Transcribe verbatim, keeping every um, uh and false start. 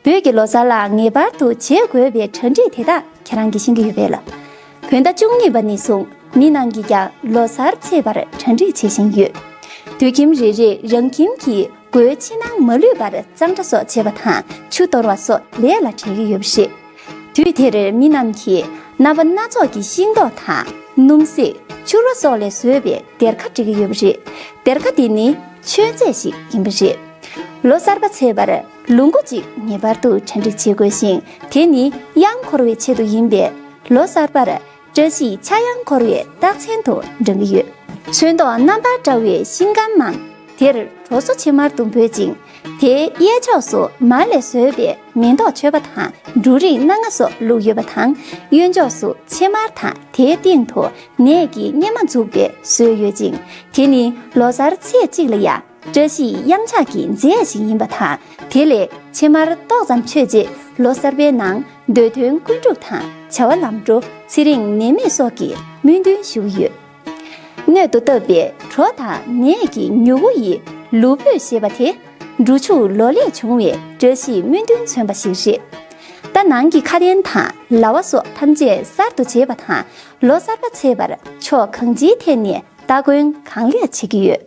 བོད་ཀྱི་ལོ་གསར་ལ་ངེས་པར་དུ་བྱེད་དགོས་པའི་གྲ་སྒྲིག་དེ་དག་ཁྱེད་རང་གིས་ཤེས་ཀྱི་ཡོད་པས་ལ། བོད་ཟླ་བཅུ་གཉིས་པ་ནས་བཟུང་མི་རྣམས་ཀྱིས་ཀྱང་ལོ་གསར་ཚེས་པར་གྲ་སྒྲིག་བྱེད་བཞིན་ཡོད། དུད་ཁྱིམ་རེ་རེས་རང་ཁྱིམ་གྱི་སྒོའི་ཕྱི་ནང་མ་ལུས་པར་གཙང་སྦྲ་སོགས་བྱེད་པ་དང་ཆུ་གཏོར་བ་སོགས་ལས་ལ་བྲེལ་གྱི་ཡོད་པ་རེད། དུས་དེར་མི་རྣམས་ཀྱིས་རྣམ་པ་སྣ་ཚོགས་ཀྱི་ཤིང་ཏོག་དང་སྣུམ་ཟེགས་ཕྱུར་བ་སོགས་ལས་བཟོས་པའི་སྡེར་ཁ་སྒྲིག་གི་ཡོད་པ་རེད། སྡེར་ཁ་འདི་ནི་མཆོད་རྫས་ཤིག་ཡིན་པ་རེད། ལོ་གསར་པ་ཚེས་པར་ལུང་སྒོ་གཅིག་ངེས་པར་དུ་གྲ་སྒྲིག་བྱེད་དགོས་ཤིང་། དེ་ནི་གཡང་འཁོར་བའི་ཆེད་དུ་ཡིན་པས། ལོ་གསར་པར་བཀྲ་ཤིས་ཕྱྭ་གཡང་འཁོར་བའི་རྟགས་མཚན་དུ་འགྲེང་གི་ཡོད། ཚོན་མདོག་རྣམ་པར་བཀྲ་བའི་ཤིང་སྒམ་མམ། དེར་གྲོ་སོ་ཕྱེ་མར་དུ་འབོད་ཅིང་། དེའི་གཡས་ཕྱོགས་སུ་མར་ལས་བཟོས་པའི་མེ་ཏོག་མཆོད་པ་དང་འབྲུ་རིགས་སྣ་ལྔ་སོགས་བླུགས་ཡོད་པ་དང་། གཡོན་ཕྱོགས་སུ་ཕྱེ་མར་དང་དེའི་སྟེང་དུ་ནས་ཀྱི་སྙེ་མ་འཛུགས་པའི་སྲོལ་ཡོད་ཅིང་། དེ་ནི་ལོ་གསར་ཚེས་གཅིག་ལ་ཡང་བཀྲ་ཤིས་གཡང་ཆགས་ཀྱི་རྫས་ཤིག་ཡིན་པ་དང་། དེ་ལས་ཕྱེ་མར་ཏོག་ཙམ་མཆོད་རྗེས་ལོ་གསར་པའི་ནང་འདོད་དོན་ཀུན་འགྲུབ་དང་བྱ་བ་ལམ་འགྲོ། ཚེ་རིང་ནད་མེད་སོགས་ཀྱི་སྨོན་འདུན་ཞུ་གི་ཡོད། སྣོད་དུ་བཏབ་པའི་གྲོ་དང་ནས་ཀྱི་མྱུ་གུ་ཡི་ལུག་སྤོས་ཞེས་པ་དེ། འབྲུ་ཕྱུགས་ལོ་ལེགས་འབྱུང་བའི་བཀྲ་ཤིས་སྨོན་འདུན་མཚོན་པ་ཞིག་རེད། ད་ནང་གི་ཁ་དན་དང་ལྭ་བ་སོགས་ཐམས་ཅད་གསར་དུ་བྱས་པ་དང་། ལོ་གསར་པ་ཚེས་པར་ཕྱོགས་གང་ཅིའི་ཐད་ནས་སྟ་གོན་གང་ལེགས་བྱེད་ཀྱི་ཡོད།